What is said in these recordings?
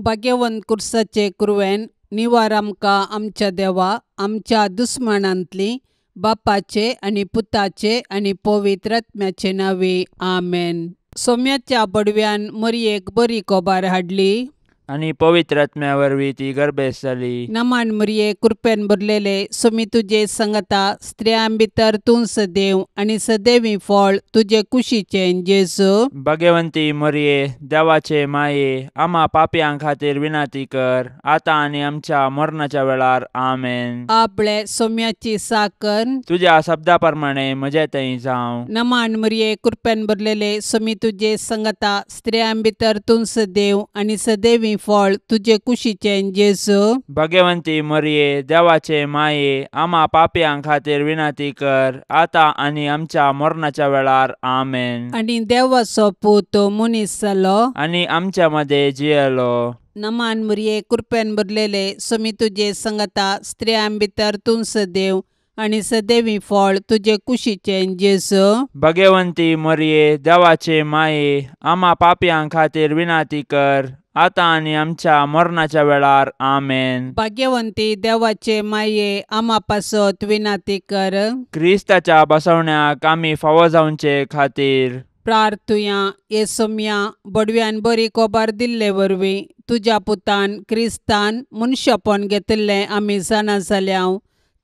भाग्यवंत कुर्साचे कुरवेन निवार आमकां आमच्या देवा आमच्या दुस्मानांतली बापाचे आनी पुताचे आनी पवित्र आत्म्याचे नांवे आमेन. सोम्याच्या बडव्यान मरयेक बरी कोबार हाडली आनी पवित्र आत्म्या वरवीं ती गर्भेस्त जाली. नमान मरये कृपेन भरलेले सोमी तुजे संगता स्त्रियां भितर तूं सदैव आनी सदैवी फळ तुजे कुशीचें जेजू. भाग्यवंती मरये देवाचे माये आमा पापयां खातीर विनंती कर आतां आनी आमच्या मरणाच्या वेळार आमेन. आपले सोम्याची साकर तुज्या शब्दा प्रमाणे म्हजे थंय जावं. नमान मरये कृपेन भरलेले सोमी तुजे संगता स्त्रियां भितर तूं सदैव आनी सदैवी फळ तुजे कुशीचें जेजू. भाग्यवंती मरये देवाचे माये आमा पापयां खातीर विनंती कर आतां आनी आमच्या मरणाच्या वेळार आमेन. आनी देवाचो पूत मनीस जालो आनी आमच्या मदें जियेलो. नमान मरये कृपेन भरलेले सोमी तुजे संगता स्त्रियां भितर तूं सदैव आनी सदैवी फळ तुजे कुशीचें जेजू. भाग्यवंती मरये देवाचे माये आमा पापयां खातीर विनंती कर आतां आनी आमच्या मरणाच्या वेळार आमेन. भाग्यवंती देवाचे माये आमा पासत विनंती कर. क्रिस्ताच्या बसवण्याक आमी फावो जावचे खातीर प्रार्थुया. हे सोम्या बडव्यान बरी कोबार दिल्ले वरवीं तुज्या पुतान क्रिस्तान मनशापण घेतिल्लें आमी जाणा जाल्या.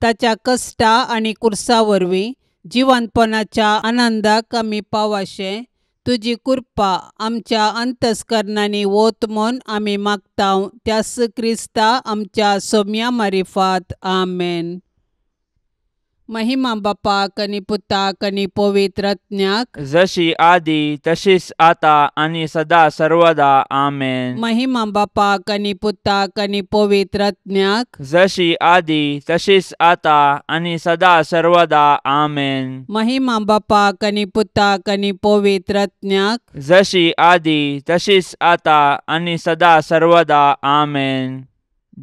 ताच्या कश्टा आनी कुर्सा वरवीं जिवंतपणाच्या आनंदाक आमी पावाशें तुजी कृपा आमच्या अंतस्करणांनी वत म्हूण आमी मागता त्यास क्रिस्ता आमच्या सोम्या मारिफात आमेन. महिमा बापाक आनी पुताक आनी पवित्र आत्म्याक जशी आदी तशीच आता आनी सदा सर्वदा आमेन. महिमा बापाक आनी पुताक आनी पवित्र आत्म्याक जशी आदी तशीच आता आनी सदा सर्वदा आमेन. महिमा बापाक आनी पुताक आनी पवित्र आत्म्याक जशी आदी तशीच आता आनी सदा सर्वदा आमेन.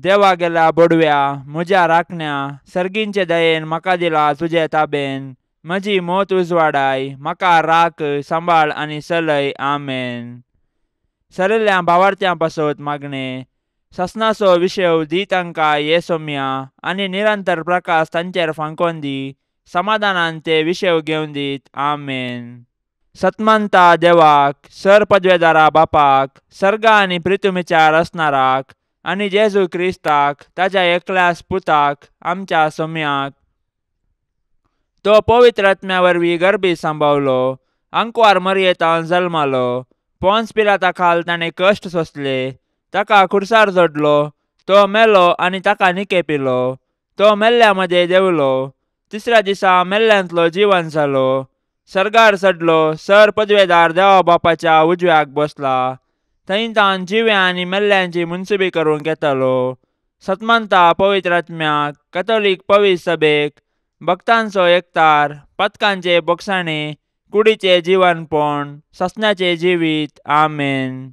देवा गेल्या बोडव्या म्हज्या राखण्या सर्गींचे दयेन म्हाका दिला तुजे ताबेन म्हजी मोत उजवाडाय म्हाका राख सांबाळ आनी चलय आमेन. सरिल्ल्या भावार्थ्यां पासत मागणें ससनाचो विशय दी तांकां ये सोम्या आनी निरंतर प्रकाश तांचेर फांकोन दी समाधानान ते विशय घेवन दीत आमेन. सतमानता देवाक सर पदवेदारा बापाक सर्गा आनी प्रितुमीच्या रचणाराक आनी जेजू क्रिस्ताक ताज्या एकल्यास पुताक आमच्या सोम्याक तो पवित्र आत्म्या वरवीं गर्भी सांबावलो आंकवार मरयेतान जल्मालो पोन्स पिलाता खाल ताणें कश्ट सोंसले ताका खुर्सार जोडलो तो मेलो आनी ताका निके पिलो तो मेल्ल्या मदें देंवलो तिसऱ्या दिसा मेल्ल्यांतलो जिवन जालो सर्गार चडलो सर पदवेदार देवा बापाच्या उजव्याक बसला थंय तान जिव्या आनी मेल्ल्यांची मुनसुबी करूंक येतालो. सतमानता पवित्र आत्म्याक कथोलीक पवित्र सभेक भक्तांचो एकतार पथकांचे बोगसाणे कुडीचे जिवनपण ससनाचे जिवीत आमेन.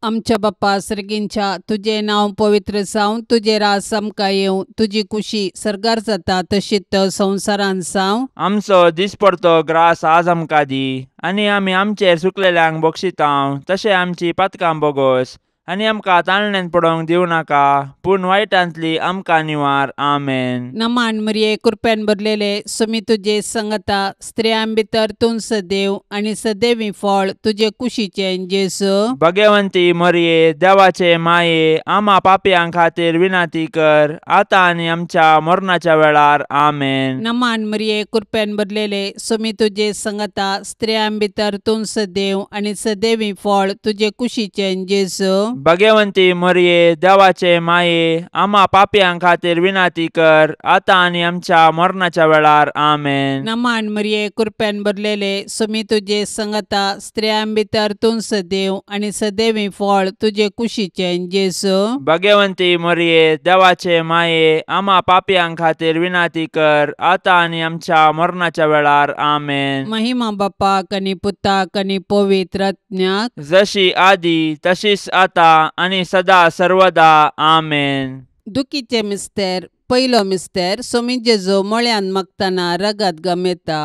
आमच्या बाप्पा सर्गींच्या तुजें नांव पवित्र जावं तुजें राज आमकां येवं तुजी कुशी सर्गार जाता तशीच संवसारांत जावं. आमचो दिसपडतो ग्रास आज आमकां दी आनी आमी आमचेर सुकलेल्यांक बक्षितांव तशें आमची पातकां बोगोस आनी आमकां ताळण्यान पडोवंक दिवं नाका पूण वायटांतली आमकां निवार आमेन. नमान मरये कृपेन भरलेले सोमी तुजे संगता स्त्रियां भितर तूं सदैव आनी सदैवी फळ तुजे कुशीचें जेजू. भाग्यवंती मरये देवाचे माये आमा पापयां खातीर विनंती कर आतां आनी आमच्या मरणाच्या वेळार आमेन. नमान मरये कृपेन भरलेले सोमी तुजे संगता स्त्रियां भितर तूं सदैव आनी सदैवी फळ तुजे कुशीचें जेजू. भाग्यवंती मरये देवाचे माये आमा पापयां खातीर विनंती कर आतां आनी आमच्या मरणाच्या वेळार आमेन. नमान मरये कृपेन भरलेले सोमी तुजे संगता स्त्रियां भितर तूं सदैव आनी सदैवी फळ तुजे कुशीचें जेजू. भाग्यवंती मरये देवाचे माये आमा पापयां खातीर विनंती कर आतां आनी आमच्या मरणाच्या वेळार आमेन. महिमा बापाक आनी पुताक आनी पवित्र आत्म्याक जशी आदी तशीच आता आनी सदा सर्वदा आमेन. दुखीचे मिस्तेर पयलो मिस्तेर सोमी जेजू मळ्यांत मागतना रगत गमेता.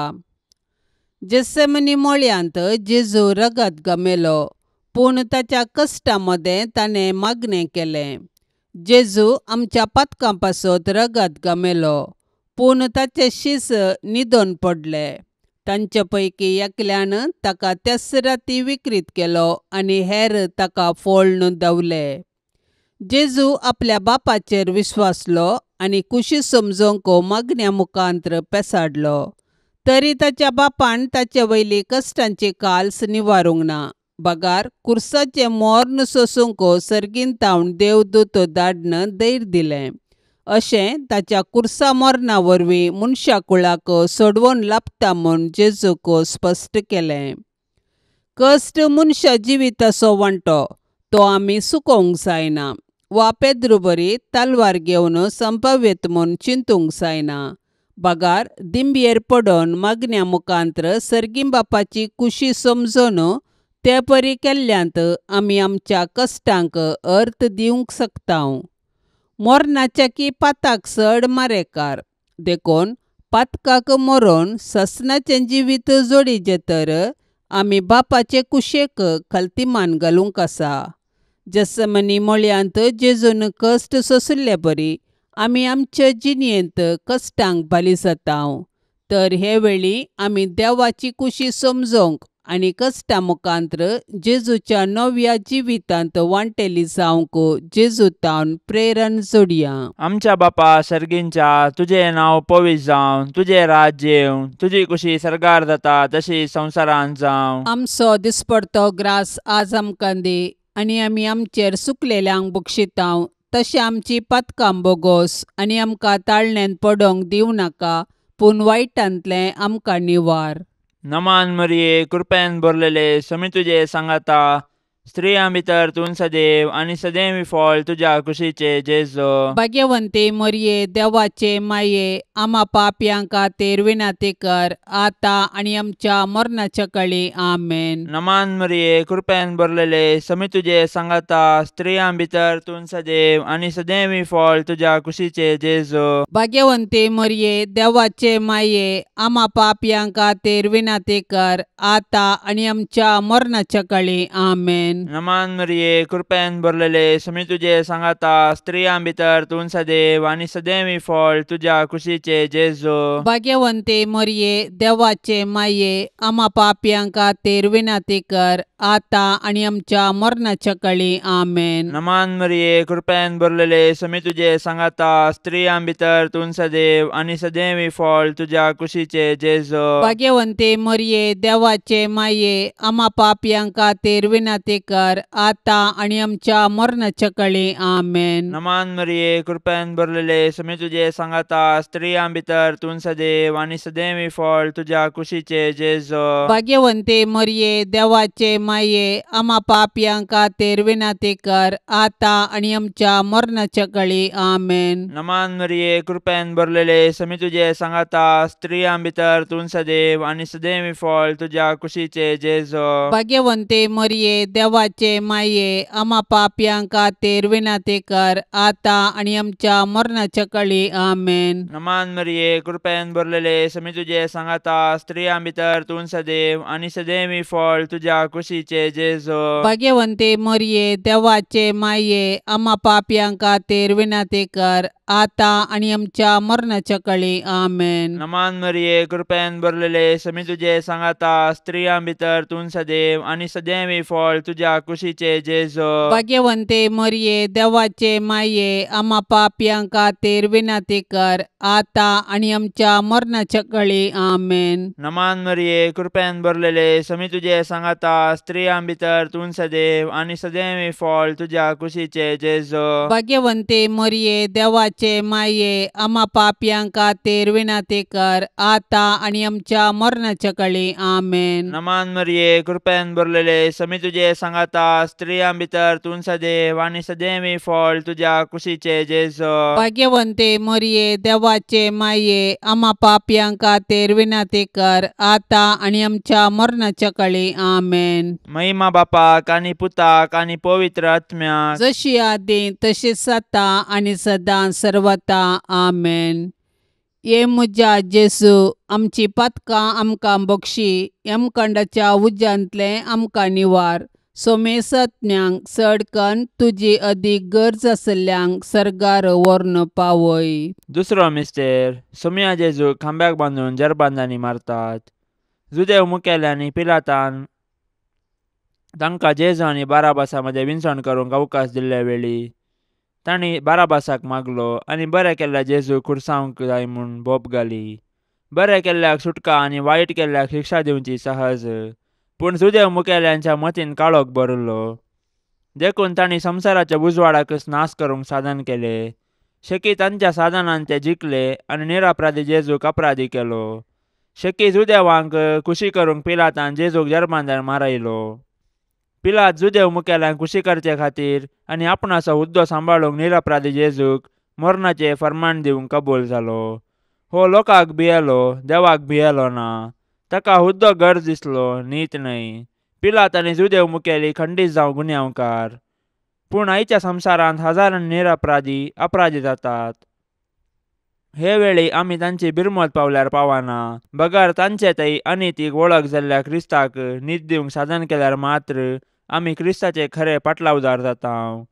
जेसेमनी मळ्यांत जेजू रगत गमेलो. पूण ताच्या कश्टां मदें ताणें मागणें केलें. जेजू आमच्या पातकां पासत रगत गमेलो, पूण ताचे शीस न्हिदोन पडले. तांचे पैकी एकल्यान ताका त्याच राती विक्रीत केलो आनी हेर ताका फोळ्ण धांवले. जेजू आपल्या बापाचेर विश्वासलो आनी कुशी समजूंक मागण्या मुखांत्र पेसाडलो. तरी ताच्या बापान ताचे वयली कश्टांची काल्स निवारूंक ना, बगार कुर्साचें मोर्न सोसूंक सर्गीन तावन देवदूत धाडन धैर्य दिलें. अशें ताच्या कुर्सा मरणा वरवीं मनशा कुळाक सोडवून लाबता म्हूण जेजूक स्पश्ट केलें. कश्ट मनशा जिविताचो वांटो, तो आमी चुकोवंक जायना वा पेद्रू बरी तलवार घेवन संपाव्यत म्हूण चिंतूंक जायना, बगार दिंबयेर पडून मागण्या मुखांत्र सर्गीं बापाची कुशी समजून ते परी केल्ल्यांत आमी आमच्या कश्टांक अर्थ दिवंक शकता. मरणाच्या की पाताक चड मारेकार, देखून पातकाक मरोन ससनाचें जिवीत जोडीचें तर आमी बापाचे कुशेक खलतीमान घालूंक आसा. जसमनी मळयांत जेजून कश्ट सोंशिल्ले परी आमी आमचे जिणेंत कश्टांक बाली जाता. तर हे वेळी आमी देवाची कुशी समजूंक आनी कश्टां मुखांत्र जेजूच्या नव्या जिवितांत वांटेली जावंक जेजू तावन प्रेरण जोडया. आमच्या बापा सर्गींच्या, तुजें नांव पवित्र जावं, तुजें राज्य येवं, तुजी कुशी सर्गार जाता तशी संवसारांत जावं. आमचो दिसपडतो ग्रास आज आमकां दी आनी आमी आमचेर सुकलेल्यांक बक्षितांव तशें आमची पातकां बोगोस आनी आमकां ताळण्यांत पडोंक दिवं नाका, पूण वायटांतलें आमकां निवार. नमान मरिये, कृपेन भरलेले, समी तुजे सांगाता, स्त्रियां भितर तूं सदैव आनी सदैव फळ तुज्या कुशीचे जेजू. भाग्यवंती मरिये, देवाचे माये, आमा पापयां खातीर विनंती कर आतां आनी आमच्या मरणाच्या कळी. आमेन. नमान मरिये, कृपेन भरलेले, समी तुजे सांगाता, स्त्रियां भितर तूं सदैव आनी सदैव फळ तुज्या कुशीचे जेजू. भाग्यवंती मरिये, देवाचे माये, आमा पापयां खातीर विनंती कर आतां आनी आमच्या मरणाच्या कळी. आमेन. नमान मरिये, कृपेन भरलेले, समी तुजे सांगाता, स्त्रियां भितर तूं सदैव आनी सदैव फळ तुज्या कुशीचे जेजू. भाग्यवंती मरिये, देवाचे माये, आमा पापयां खातीर विनंती कर आतां आनी आमच्या मरणाच्या कळी. आमेन. नमान मरिये, कृपेन भरलेले, समी तुजे सांगाता, स्त्रियां भितर तूं सदैव आनी सदैव फळ तुज्या कुशीचे जेजू. भाग्यवंती मरिये, देवाचे माये, आमा पापयां खातीर विनंती कर आतां आनी आमच्या मरणाच्या कळी. आमेन. नमान मरिये, कृपेन भरलेले, समी तुजे सांगाता, स्त्रियां भितर तूं सदैव आनी सदैव फळ तुज्या कुशीचे जेजू. भाग्यवंती मरिये, देवाचे माये, आमा पापयां खातीर विनंती कर आतां आनी आमच्या मरणाच्या कळी. आमेन. नमान मरिये, कृपेन भरलेले, समी तुजे सांगाता, स्त्रियां भितर तूं सदैव आनी सदैव फळ तुज्या कुशीचे जेजू. भाग्यवंती मरिये, देवाचे माये, आमा पापयां खातीर विनंती कर आतां आनी आमच्या मरणाच्या कळी. आमेन. नमान मरिये, कृपेन भरलेले, समी तुजे सांगाता, स्त्रियां भितर तूं सदैव आनी सदैव फळ तुज्या कुशीचे जेजू. भाग्यवंती मरिये, देवाचे माये, आमा पापयां खातीर विनंती कर आतां आनी आमच्या मरणाच्या कळी. आमेन. नमान मरिये, कृपेन भरलेले, समी तुजे सांगाता, स्त्रियां भितर तूं सदैव आनी सदैव फळ तुज्या कुशीचे जेजू. भाग्यवंती मरिये, देवाचे माये, आमा पापयां खातीर विनंती कर आतां आनी आमच्या मरणाच्या कळी. आमेन. नमान मरिये, कृपेन भरलेले, समी तुजे सांगाता, स्त्रियां भितर तूं सदैव आनी सदैव फळ तुज्या कुशीचे जेजू. भाग्यवंती मरिये, देवाचे माये, आमा पापयां खातीर विनंती कर आतां आनी आमच्या मरणाच्या कळी. आमेन. नमान मरिये, कृपेन भरलेले, समी तुजे सांगाता, स्त्रियां भितर तूं सदैव आनी सदैव फळ तुज्या कुशीचे जेजू. भाग्यवंती मरिये, देवाचे माये, आमा पापयां खातीर विनंती कर आतां आनी आमच्या मरणाच्या कळी. आमेन. महिमा बापाक आनी पुताक आनी पवित्र आत्म्याक, जशी आदी तशीच आतां आनी सदां सर्वता. आमेन. ये म्हज्या जेजू, आमची पातकां आमकां बक्षी, यमखंडाच्या उज्यांतलें आमकां निवार, सोमेसत्म्यांक चड कन्न तुजी अदीक गरज आसल्ल्यांक सर्गार व्हरून पावय. दुसरो मिस्तेर सोमया जेजूक खांब्याक बांदून जरबांदांनी मारतात. जुदेव मुखेल्यांनी पिलातान तांकां जेजू आनी बाराबासा मदें विनसण करूंक अवकाश दिल्ले वेळी तांणी बाराबासाक मागलो आनी बरें केल्ल्या जेजूक खुर्सावंक जाय म्हूण बोब घाली. बरें केल्ल्याक सुटका आनी वायट केल्ल्याक शिक्षा दिवची सहज. पूण जुदेव मुखेल्यांच्या मतीन काळोख भरिल्लो देखून तांणी संवसाराच्या उजवाडाकच नाश करूंक साधन केलें. शेकी तांच्या साधनान ते जिखले आनी निरपराधी जेजूक अपराधी केलो. शेकी जुदेवांक खुशी करूंक पिलातान जेजूक जरबांदार मारयलो. पिलात जुदेव मुखेल्यांक खुशी करचे खातीर आनी आपणाचो हुद्दो सांबाळूंक निरपराधी जेजूक मरणाचें फर्मान दिवंक कबूल जालो. हो लोकांक भियेलो, देवाक भियेलो ना. ताका हुद्दो गरज दिसलो, नीत न्हय. पिलात आनी जुदेव मुखेली खंडीत जावं गुन्यांवकार. पूण आयच्या संवसारांत हजारांनी निरपराधी अपराधी जातात. हे वेळी आमी तांची बिरमत पावल्यार पावना बगर तांचे थंय अनितीक वळख जाल्ल्या क्रिस्ताक नीत दिवंक साधन केल्यार मात्र आमी क्रिस्ताचे खरे पाटलावदार जाता.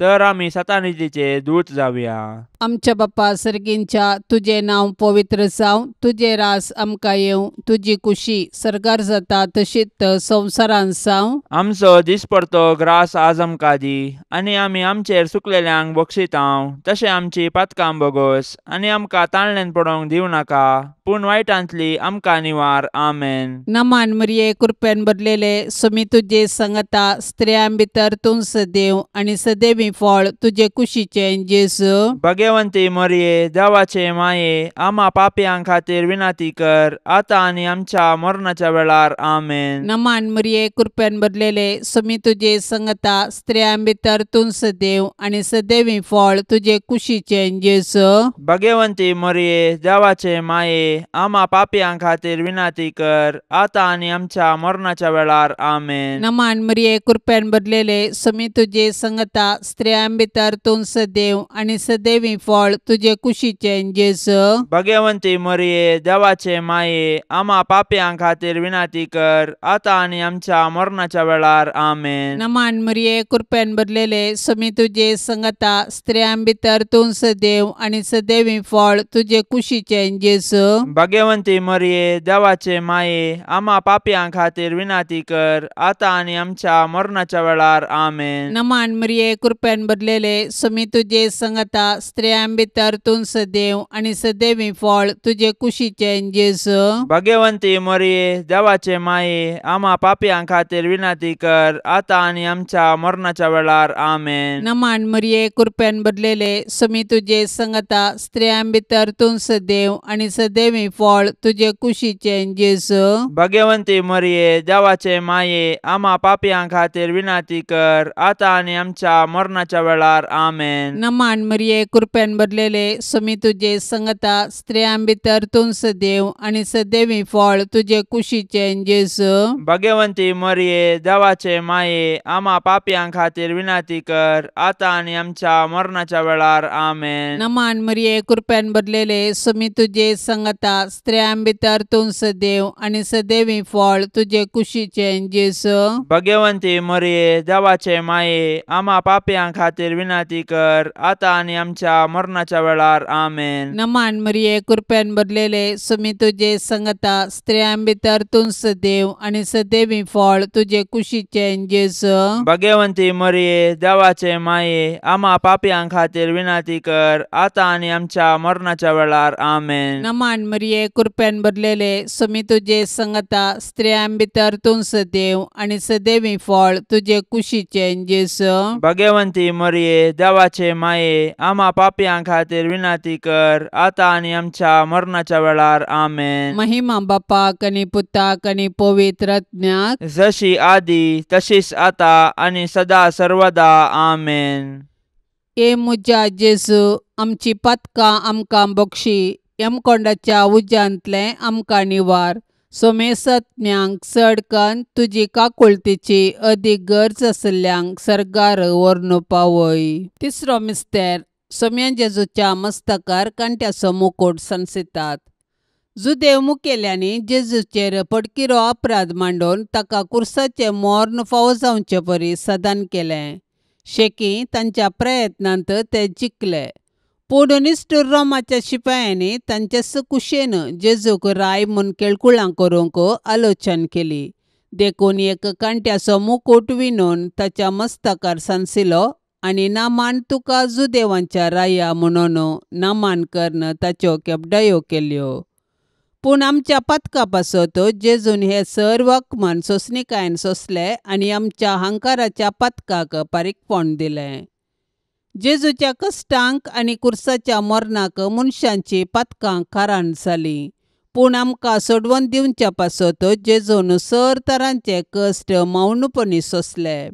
तर आमी सतानितीचे दूत जावया. आमच्या बापा सर्गींच्या तुजें नांव पवित्र जावं, तुजें रास आमकां येवं, तुजी कुशी सर्गार जाता तशीच संवसारांत जावं. आमचो दिसपडतो ग्रास आज आमकां दी आनी आमी आमचेर सुकलेल्यांक बक्षितांव तशें आमची पातकां बोगोस आनी आमकां ताणल्यान पडोवंक दिवं नाका पूण वायटांतली आमकां निवार. आमेन. नमान मरिये, कृपेन भरलेले, स्वामी तुजे संगता, स्त्रियां भितर तूं सदैव आनी सदैवी फळ तुजे कुशीचें जेजू. भगवंती मरिये, देवाचे माये, आमा पापयां खातीर विनंती कर आतां आनी आमच्या मरणाच्या वेळार. आमेन. नमान मरिये, कृपेन भरलेले, स्वामी तुजे संगता, स्त्रियां भितर तूं सदैव आनी सदैवी फळ तुजे कुशीचें जेजू. भगवंती मरिये, देवाचे माये, आमा पापयां खातीर विनंती कर आतां आनी आमच्या मरणाच्या वेळार. आमेन. नमान मरिये, कृपेन भरलेले, स्वामी तुजे संगता, स्त्रियां भितर तूं सदैव आनी सदैवी फळ तुजे कुशीचें जेजू. भगवंती मरिये, देवाचे माये, आमा पापयां खातीर विनंती कर आतां आनी आमच्या मरणाच्या वेळार. आमेन. नमान मरिये, कृपेन भरलेले, स्वामी तुजे संगता, स्त्रियां भितर तूं सदैव आनी सदैवी फळ तुजे कुशीचें जेजू. भगवंती मरिये, देवाचे माये, आमा पापयां खातीर विनंती कर आतां आनी आमच्या मरणाच्या वेळार. आमेन. नमान मरिये, कृपेन भरलेले, स्वामी तुजे संगता, स्त्रियां भितर तूं सदैव आनी सदैवी फळ तुजे कुशीचें जेजू. भगवंती मरिये, देवाचे माये, आमा पापयां खातीर विनंती कर आतां आनी आमच्या मरणाच्या वेळार. आमेन. नमान मरिये, कृपेन भरलेले, स्वामी तुजे संगता, स्त्रियां भितर तूं सदैव आनी सदैवी फळ तुजे कुशीचें जेजू. भगवंती मरिये, देवाचे माये, आमा पापयां खातीर विनंती कर आतां आनी आमच्या मरणाच्या वेळार. आमेन. नमान मरिये, कृपेन भरलेले, स्वामी तुजे संगता, स्त्रियां भितर तूं सदैव आनी सदैवी फळ तुजे कुशीचें जेजू. भगवंती मरिये, देवाचे माये, आमा पापयां खातीर विनंती कर आतां आनी आमच्या मरणाच्या वेळार. आमेन. नमान मरिये, कृपेन भरलेले, स्वामी तुजे संगता, स्त्रियां भितर तूं सदैव आनी सदैवी फळ तुजे कुशीचें जेजू. भगवंती मरिये, देवाचे माये, आमा पापयां खातीर विनंती कर आतां आनी आमच्या मरणाच्या वेळार. आमेन. नमान मरिये, कृपेन भरलेले, स्वामी तुजे संगता, स्त्रियां भितर तूं सदैव आनी सदैवी फळ तुजे कुशीचें जेजू. भगवंती मरिये, देवाचे माये, आमा पापयां खातीर विनंती कर आतां आनी आमच्या मरणाच्या वेळार. आमेन. नमान मरिये, कृपेन भरलेले, स्वामी तुजे संगता, स्त्रियां भितर तूं सदैव आनी सदैवी फळ तुजे कुशीचें जेजू. भगवंती मरिये, देवाचे माये, आमा पापयां खातीर विनंती कर आतां आनी आमच्या मरणाच्या वेळार. आमेन. महिमा बापाक आनी पुताक आनी पवित्र आत्म्याक, जशी आदी तशीच आतां आनी सदा सर्वदा. आमेन. ए म्हज्या जेजू, आमची पातकां आमकां बक्षी, यमकोंडाच्या उज्यांतलें आमकां निवार, सोमेसत्म्यांक चड कन्न तुजी काकुळतीची अदीक गरज आसल्ल्यांक सर्गार व्हरून पावय. तिसरो मिस्तेर सोम्या जेजूच्या मस्तकार कांट्याचो मुकूट सांसितात. जुदेव मुखेल्यांनी जेजूचेर पडकिरो अपराध मांडून ताका कुर्साचें मर्ण फावो जावचे परी सदान केलें. शेकी तांच्या प्रयत्नांत ते जिखले. पूण निश्ठूर रोमाच्या शिपायांनी तांचेच कुशेन जेजूक राय म्हूण केळकुळां करूंक आलोचन केली. देखून एक कांट्याचो मुकूट विणून ताच्या मस्तकार सांसिलो आनी नामान तुका जुदेवांच्या राया म्हणून नामान करून ताच्यो केपडायो केल्यो. पूण आमच्या पातका पासत जेजून हे सर्व अपमान सोंसणीकायेन सोंसले आनी आमच्या हंकाराच्या पातकाक पारीकपण दिलें. जेजूच्या कश्टांक आनी कुर्साच्या मरणाक मनशांची पातकां कारण जालीं. पूण आमकां सोडवून दिवच्या पासत जेजून सर तरांचे कश्ट मौनपणी सोंसले.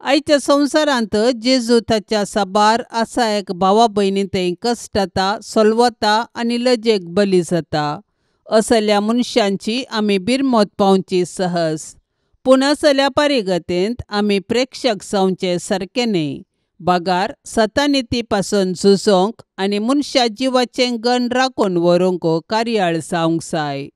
आयच्या संवसारांत जेजू ताच्या साबार आसा एक भावा भयणी थंय कश्टता, सोलवता आनी लजेक बली जाता. असल्या मनशांची आमी बिरमत पावची सहज. पूण असल्या परिगतेंत आमी प्रेक्षक जावचे सारकें न्हय. बगार सतानिती पासून झुजोवंक आनी मनशा जिवाचें गण राखून व्हरूंक कार्याळ जावंक जाय.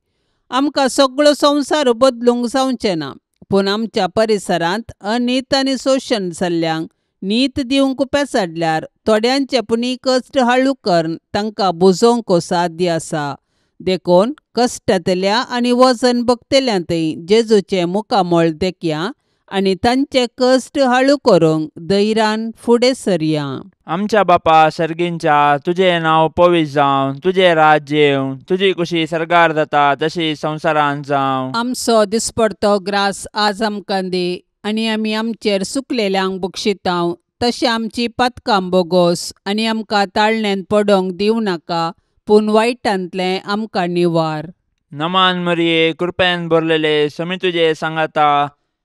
आमकां सगळो संवसार बदलूंक जावचें ना, पूण आमच्या परिसरांत अनीत आनी शोशण जाल्ल्यांक नीत दिवंक पेसाडल्यार थोड्यांचे पुणी कश्ट हाळू करून तांकां बुजोवंक साध्य आसा. देखून कश्टांतल्या आनी वजन भोगतल्या थंय जेजूचें मुखामळ देखया आनी तांचे कश्ट हाळू करूंक धैर्यान फुडें सरया. आमच्या बापा सर्गींच्या, तुजें नांव पवित्र जावं, तुजें राज्य येवं, तुजी कुशी सर्गार जाता तशी संवसारांत जावं. आमचो दिसपडतो ग्रास आज आमकां दी आनी आमी आमचेर सुकलेल्यांक बक्षितांव तशें आमची पातकां बोगोस आनी आमकां ताळण्यांत पडोवंक दिवं नाका, पूण वायटांतलें आमकां निवार. नमान मरिये, कृपेन भरलेले, समी तुजें सांगाता,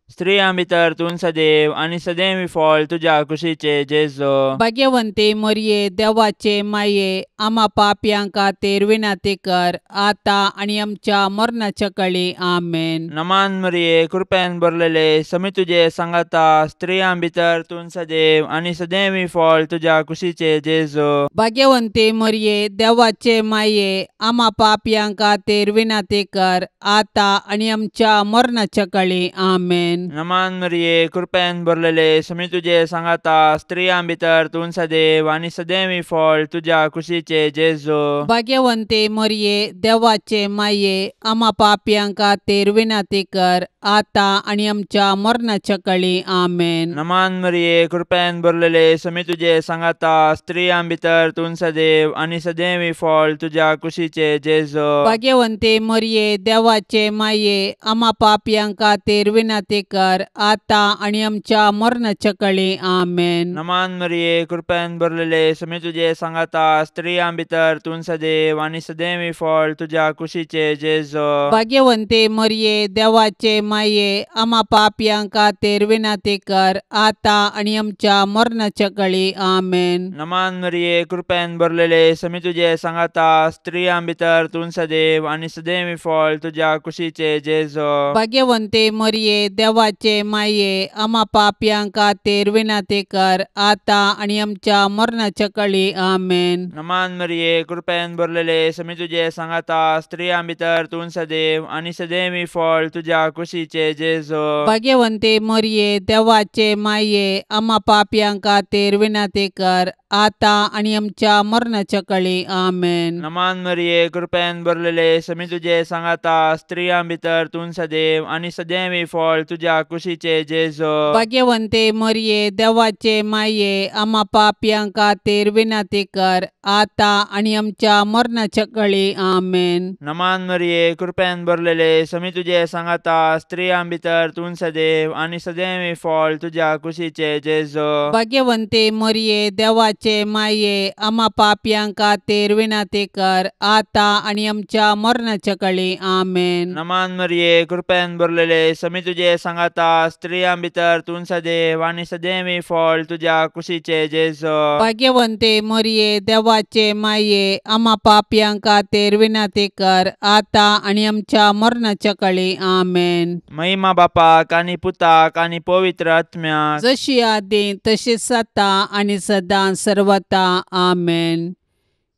स्त्रियां भितर तूं सदैव आनी सदैव फळ तुज्या कुशीचे जेजू. भाग्यवंती मरिये, देवाचे माये, आमा पापयां खातीर विनंती कर आतां आनी आमच्या मरणाच्या कळी. आमेन. नमान मरिये, कृपेन भरलेले, समी तुजे सांगाता, स्त्रियां भितर तूं सदैव आनी सदैव फळ तुज्या कुशीचे जेजू. भाग्यवंती मरिये, देवाचे माये, आमा पापयां खातीर विनंती कर आतां आनी आमच्या मरणाच्या कळी. आमेन. नमान मरिये, कृपेन भरलेले, समी तुजे सांगाता, स्त्रियां भितर तूं सदैव आनी सदैव फळ तुज्या कुशीचे जेजू. भाग्यवंती मरिये, देवाचे माये, आमा पापयां खातीर विनंती कर आतां आनी आमच्या मरणाच्या कळी. आमेन. नमान मरिये, कृपेन भरलेले, समी तुजे सांगाता, स्त्रियां भितर तूं सदैव आनी सदैव फळ तुज्या कुशीचे जेजू. भाग्यवंती मरिये, देवाचे माये, आमा पापयां खातीर विनंती कर आतां आनी आमच्या मरणाच्या कळी. आमेन. नमान मरिये, कृपेन भरलेले, समी तुजे सांगाता, स्त्रियां भितर तूं सदैव आनी सदैव फळ तुज्या कुशीचे जेजू. भाग्यवंती मरिये, देवाचे माये, आमा पापयां खातीर विनंती कर आतां आनी आमच्या मरणाच्या कळी. आमेन. नमान मरिये, कृपेन भरलेले, समी तुजे सांगाता, स्त्रियां भितर तूं सदैव आनी सदैव फळ तुज्या कुशीचे जेजू. भाग्यवंती मरिये, देवाचे माये, आमा पापयां खातीर विनंती कर आतां आनी आमच्या मरणाच्या कळी. आमेन. नमान मरिये, कृपेन भरलेले, समी तुजे सांगाता, स्त्रियां भितर तूं सदैव आनी सदैव फळ तुज्या कुशीचे जेजू. भाग्यवंती मरिये, देवाचे माये, आमा पापयां खातीर विनंती कर आतां आनी आमच्या मरणाच्या कळी. आमेन. नमान मरिये, कृपेन भरलेले, समी तुजे सांगाता, स्त्रियां भितर तूं सदैव आनी सदैव फळ तुज्या कुशीचे जेजू. भाग्यवंती मरिये, देवाचे माये, आमा पापयां खातीर विनंती कर आतां आनी आमच्या मरणाच्या कळी. आमेन. नमान मरिये, कृपेन भरलेले, समी तुजे सांगाता, स्त्रियां भितर तूं सदैव आनी सदैव फळ तुज्या कुशीचे जेजू. भाग्यवंती मरिये, देवाचे माये, आमा पापयां खातीर विनंती कर आतां आनी आमच्या मरणाच्या कळी. आमेन. नमान मरिये, कृपेन भरलेले, समी तुजे सांगाता, स्त्रियां भितर तूं सदैव आनी सदैव फळ तुज्या कुशीचे जेजू. भाग्यवंती मरिये, देवाचे माये, आमा पापयां खातीर विनंती कर आतां आनी आमच्या मरणाच्या कळी. आमेन. महिमा बापाक आनी पुताक आनी पवित्र आत्म्याक, जशी आदी तशीच आतां आनी सदां सर्वता. आमेन.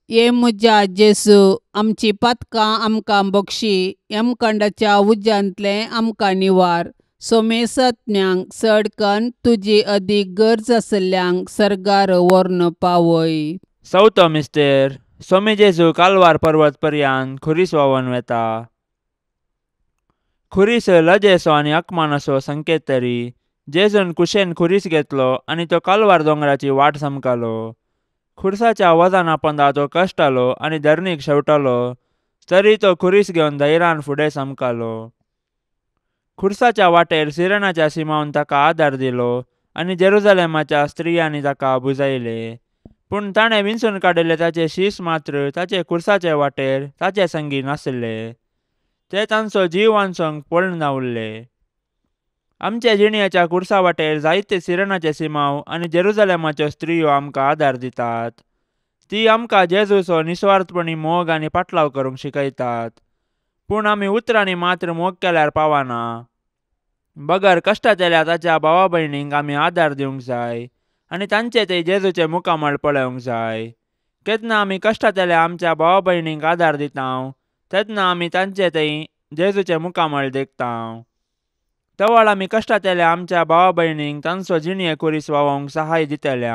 ये म्हज्या जेजू, आमची पातकां आमकां बक्षी, यमकंडाच्या उज्यांतलें आमकां निवार. सोमेसज्ञांक चड कन्न तुजी अदीक गरज आसल्ल्यांक सर्गार व्हरून पावय. चवथो मिस्तेर. सोमी जेजू कालवार पर्वत पर्यान खुरीस व्हांवन वेता. खुरीस लजेचो आनी अकमानाचो संकेत तरी जेजून कुशेन खुरीस घेतलो आनी तो कालवार दोंगराची वाट समकालो. खुरसाच्या वजना पंदा तो कश्टालो आनी धरणीक शेवटालो, तरी तो खुरीस घेवन धैर्यान फुडें समकालो. खुरसाच्या वाटेर सिरणाच्या सिमावन ताका आदार दिलो आनी जेरुजलेमाच्या स्त्रियांनी ताका बुजायले. पूण ताणें विंचून काडिल्ले ताचे शीस मात्र ताचे खुरसाचे वाटेर ताचे संगी नासले. ते तांचो जीव वांचोवंक पळून उरले. आमच्या जिणयाच्या खुरसा वाटेर जायते सिरणाचे सिमाव आनी जेरुजलेमाच्यो स्त्रियो आमकां आदार दितात. ती आमकां जेजूचो निस्वार्थपणी मोग आनी पाटलाव करूंक शिकयतात. पूण आमी उतरांनी मात्र मोग केल्यार पावना. बगर कश्टांतल्या ताच्या भावा भयणींक आमी आदार दिवंक जाय आनी तांचे ते जेजूचे मुखामळ पळोवंक जाय. केन्ना आमी कश्टांतल्या आमच्या भावा भयणींक आदार दिता तेन्ना आमी तांचे थंय जेजूचे मुखामळ देखता. तवळ आमी कश्टांतल्या आमच्या भावा भयणींक तांचो जिणये खुरीस व्हांवोवंक सहाय दितले.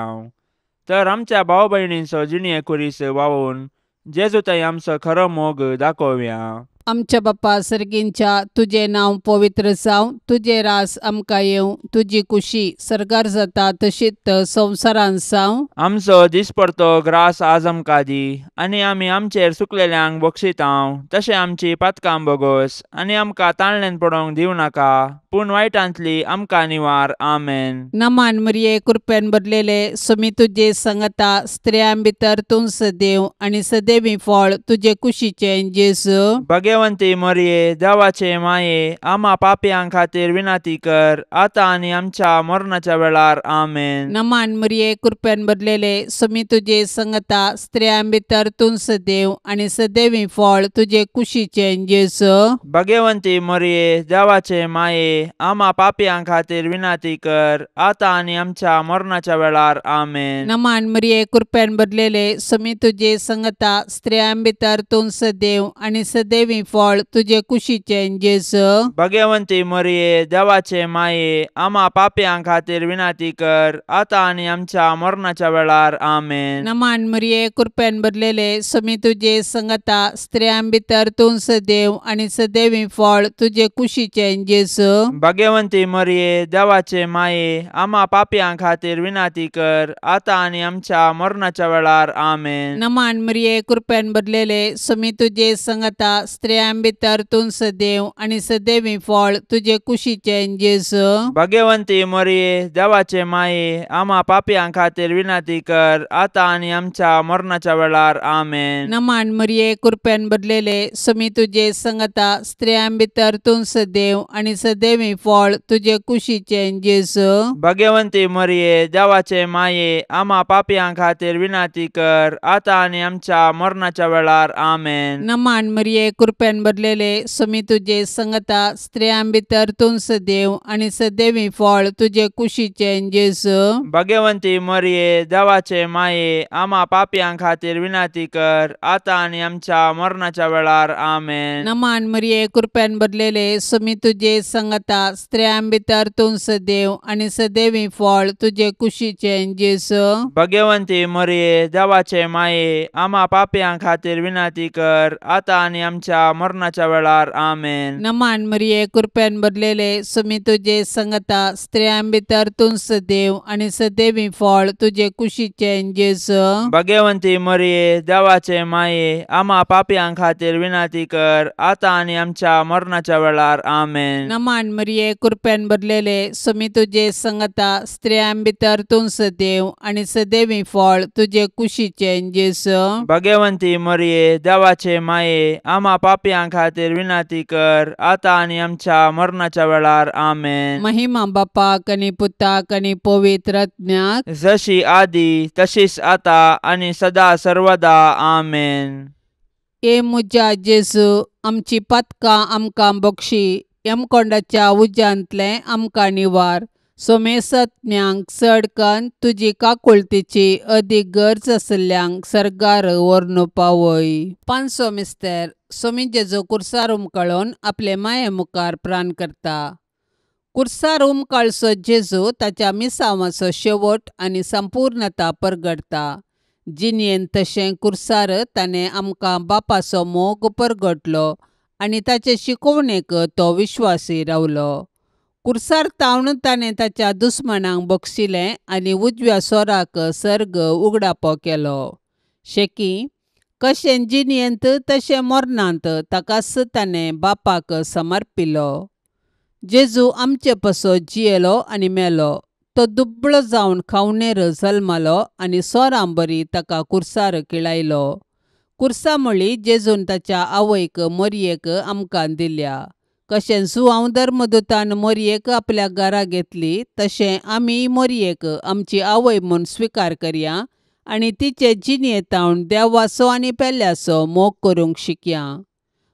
तर आमच्या भाव भयणींचो जिणये खुरीस व्हांवोवन जेजू थंय आमचो खरो मोग दाखोवया. आमच्या बापा सर्गींच्या, तुजें नांव पवित्र जावं, तुजें रास आमकां येवं, तुजी कुशी सर्गार जाता तशीच संवसारांत जावं. आमचो दिसपडतो ग्रास आज आमकां दी आनी आमी आमचेर सुकलेल्यांक बक्षितांव तशें आमची पातकां बोगोस आनी आमकां ताळण्यान पडोवंक दिवं नाका, पूण वायटांतली आमकां निवार. आमेन. नमान मरिये, कृपेन भरलेले, स्वामी तुजे संगता, स्त्रियां भितर तूं सदैव आनी सदैवी फळ तुजे कुशीचें जेजू. भगवंती मरिये, देवाचे माये, आमा पापयां खातीर विनंती कर, आतां आनी आमच्या मरणाच्या वेळार. आमेन. नमान मरिये, कृपेन भरलेले, स्वामी तुजे संगता, स्त्रियां भितर तूं सदैव आनी सदैवी फळ तुजे कुशीचें जेजू. भगवंती मरिये, देवाचे माये, आमा पापयां खातीर विनंती कर, आतां आनी आमच्या मरणाच्या वेळार. आमेन. नमान मरिये, कृपेन भरलेले, स्वामी तुजे संगता, स्त्रियां भितर तूं सदैव आनी सदैवी फळ तुजे कुशीचें जेजू. भगवंती मरिये, देवाचे माये, आमा पापयां खातीर विनंती कर, आतां आनी आमच्या मरणाच्या वेळार. आमेन. नमान मरिये, कृपेन भरलेले, स्वामी तुजे संगता, स्त्रियां भितर तूं सदैव आनी सदैवी फळ तुजे कुशीचें जेजू. भगवंती मरिये, देवाचे माये, आमा पापयां खातीर विनंती कर, आतां आनी आमच्या मरणाच्या वेळार. आमेन. नमान मरिये, कृपेन भरलेले, स्वामी तुजे संगता, स्त्रियां भितर तूं सदैव आनी सदैवी फळ तुजे कुशीचें जेजू. भगवंती मरिये, देवाचे माये, आमा पापयां खातीर विनंती कर, आतां आनी आमच्या मरणाच्या वेळार. आमेन. नमान मरिये, कृपेन भरलेले, स्वामी तुजे संगता, स्त्रियां भितर तूं सदैव आनी सदैवी फळ तुजे कुशीचें जेजू. भगवंती मरिये, देवाचे माये, आमा पापयां खातीर विनंती कर, आतां आनी आमच्या मरणाच्या वेळार. आमेन. नमान मरिये, कृपेन भरलेले, स्वामी तुजे संगता, स्त्रियां भितर तूं सदैव आनी सदैवी फळ तुजे कुशीचें जेजू. भगवंती मरिये, देवाचे माये, आमा पापयां खातीर विनंती कर, आतां आनी आमच्या मरणाच्या वेळार. आमेन. नमान मरिये, कृपेन भरलेले, स्वामी तुजे संगता, स्त्रियां भितर तूं सदैव आनी सदैवी फळ तुजे कुशीचें जेजू. भगवंती मरिये, देवाचे माये, आमा पापयां खातीर विनंती कर, आतां आनी आमच्या मरणाच्या वेळार. आमेन. नमान मरिये, कृपेन भरलेले, स्वामी तुजे संगता, स्त्रियां भितर तूं सदैव आनी सदैवी फळ तुजे कुशीचें जेजू. भगवंती मरिये, देवाचे माये, आमा पापयां खातीर विनंती कर, आतां आनी आमच्या मरणाच्या वेळार. आमेन. नमान मरिये, कृपेन भरलेले, स्वामी तुजे संगता, स्त्रियां भितर तूं सदैव आनी सदैवी फळ तुजे कुशीचें जेजू. भगवंती मरिये, देवाचे माये, आमा पापयां खातीर विनंती कर, आतां आनी आमच्या मरणाच्या वेळार. आमेन. महिमा बापाक आनी पुताक आनी पवित्र आत्म्याक, जशी आदी तशीच आतां आनी सदा सर्वदा. आमेन. ये म्हज्या जेजू, आमची पातकां आमकां बक्षी, यमकोंडाच्या उज्यांतलें आमकां निवार. सोमेसत्म्यांक चड कन्न तुजी काकुळतीची अदीक गरज आशिल्ल्यांक सर्गार व्हरून पावय. पांचवो मिस्तेर सोमी जेजू कुर्सार उमकळून आपले माये मुखार प्राण करता. कुर्सार उमकाळचो जेजू ताच्या मिसांवाचो शेवट आनी संपूर्णता परगटता. जिणेंत तशें कुर्सार ताणें आमकां बापाचो मोग परगटलो आनी ताचे शिकोवणेक तो विश्वासी रावलो. कुर्सार तावन ताणें ताच्या दुस्मानांक बक्षिलें आनी उजव्या सोराक सर्ग उगडापो केलो. शेकी कशें जिणेंत तशें मरणांत ताकाच ताणें बापाक समर्पिलो. जेजू आमचे पासत जियेलो आनी मेलो. तो दुबळो जावन खावणेर जल्मलो आनी सोरां बरी ताका कुर्सार किळायलो. कुर्सा म्हळी जेजून ताच्या आवयक मोरयेक आमकां दिल्या. कशें जुआंव धर्मदूतान मोरयेक आपल्या घरा घेतली तशें आमी मोरयेक आमची आवय म्हूण स्विकार करया आनी तिचे जिणेंत देवाचो आनी पेल्याचो मोग करूंक शिकया.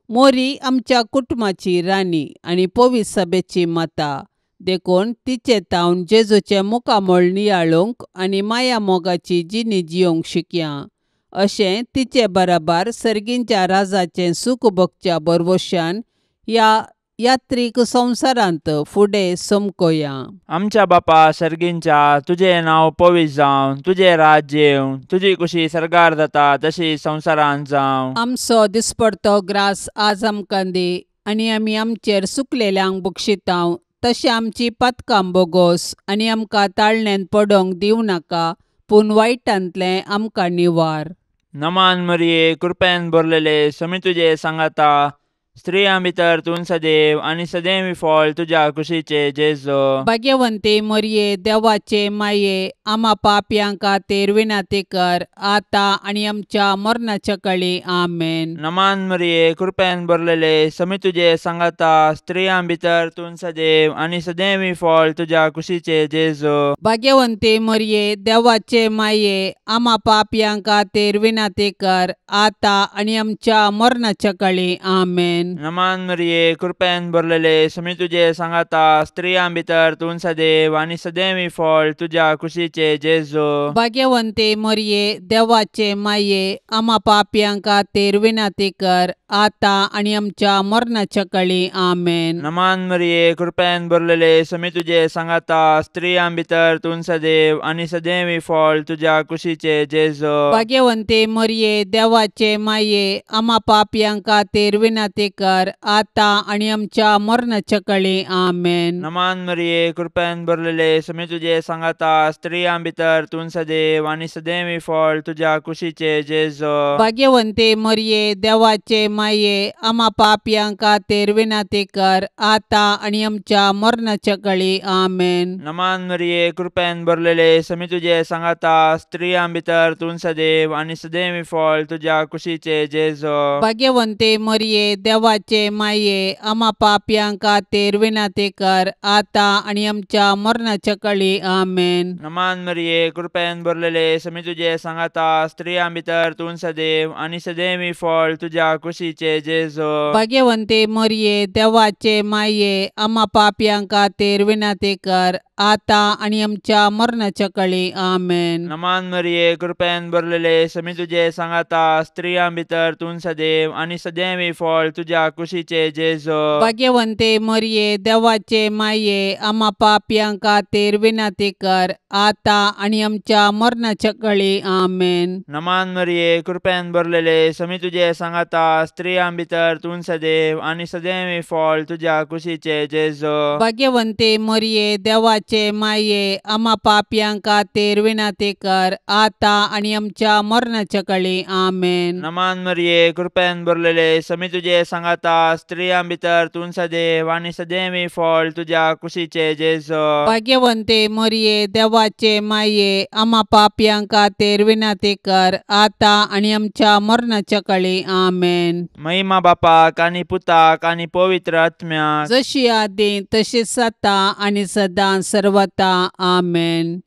मोरी आमच्या कुटुंबाची राणी आनी पवित्र सभेची माता देखून तिचे तावन जेजूचें मुखामळ नियाळूंक आनी माया मोगाची जिणी जियोंक शिकया. अशें तिचे बराबर सर्गींच्या राजाचें सूख भोगच्या भरवशान ह्या यात्रीक संवसारांत फुडें समकोया. आमच्या बापा सर्गींच्या तुजें नांव पवित्र जावं, तुजें राज्य येवं, तुजी कुशी सर्गार जाता तशी संवसारांत जावं. आमचो दिसपडतो ग्रास आज आमकां दी आनी आमी आमचेर सुकलेल्यांक बक्षितांव तशें आमची पातकां बोगोस आनी आमकां ताळण्यांत पडोंक दिवं नाका पूण वायटांतलें आमकां निवार. नमान मरिये, कृपेन भरलेले, समी तुजे सांगाता, स्त्रियां भितर तूं सदैव आनी सदैव फळ तुज्या कुशीचे जेजू. भाग्यवंती मरिये, देवाचे माये, आमा पापयां खातीर विनंती कर आतां आनी आमच्या मरणाच्या काळी. आमेन. नमान मरिये, कृपेन भरलेले, समी तुजे सांगाता, स्त्रियां भितर तूं सदैव आनी सदैव फळ तुज्या कुशीचे जेजू. भाग्यवंती मरिये, देवाचे माये, आमा पापयां खातीर विनंती कर आतां आनी आमच्या मरणाच्या काळी. आमेन. नमान मरिये, कृपेन भरलेले, समी तुजे सांगाता, स्त्रियां भितर तूं सदैव आनी सदैव फळ तुज्या कुशीचे जेजू. भाग्यवंती मरिये, देवाचे माये, आमा पापयां खातीर विनंती कर आतां आनी आमच्या मरणाच्या काळी. आमेन. नमान मरिये, कृपेन भरलेले, समी तुजे सांगाता, स्त्रियां भितर तूं सदैव आनी सदैव फळ तुज्या कुशीचे जेजू. भाग्यवंती मरिये, देवाचे माये, आमा पापयां खातीर विनंती कर आतां आनी आमच्या मरणाच्या काळी. आमेन. नमान मरिये, कृपेन भरलेले, समी तुजे सांगाता, स्त्रियां भितर तूं सदैव आनी सदैव फळ तुज्या कुशीचे जेजू. भाग्यवंती मरिये, देवाचे माये, आमा पापयां खातीर विनंती कर आतां आनी आमच्या मरणाच्या काळी. आमेन. नमान मरिये, कृपेन भरलेले, समी तुजे सांगाता, स्त्रियां भितर तूं सदैव आनी सदैव फळ तुज्या कुशीचे जेजू. भाग्यवंती मरिये, देवाचे माये, आमा पापयां खातीर विनंती कर आतां आनी आमच्या मरणाच्या काळी. आमेन. नमान मरिये, कृपेन भरलेले, समी तुजे सांगाता, स्त्रियां भितर तूं सदैव आनी सदैव फळ तुज्या कुशीचे जेजू. भाग्यवंती मरिये, देवाचे माये, आमा पापयां खातीर विनंती कर आतां आनी आमच्या मरणाच्या काळी. आमेन. नमान मरिये, कृपेन भरलेले, समी तुजे सांगाता, स्त्रियां भितर तूं सदैव आनी सदैव फळ तुज्या कुशीचे जेजू. भाग्यवंती मरिये, देवाचे माये, आमा पापयां खातीर विनंती कर आतां आनी आमच्या मरणाच्या काळी. आमेन. नमान मरिये, कृपेन भरलेले, समी तुजे सांगाता, स्त्रियां भितर तूं सदैव आनी सदैव फळ तुज्या कुशीचे जेजू. भाग्यवंती मरिये, देवाचे माये, आमा पापयां खातीर विनंती कर आतां आनी आमच्या मरणाच्या काळी. आमेन. नमान मरिये, कृपेन भरलेले, समी तुजे सांगाता, स्त्रियां भितर तूं सदैव आनी सदैव फळ तुज्या कुशीचे जेजू. भाग्यवंती मरिये, देवाचे माये, आमा पापयां खातीर विनंती कर आतां आनी आमच्या मरणाच्या काळी. आमेन. महिमा बापाक आनी पुताक आनी पवित्र आत्म्याक, जशी आदी तशीच आतां आनी सदां सर्वता. आमेन.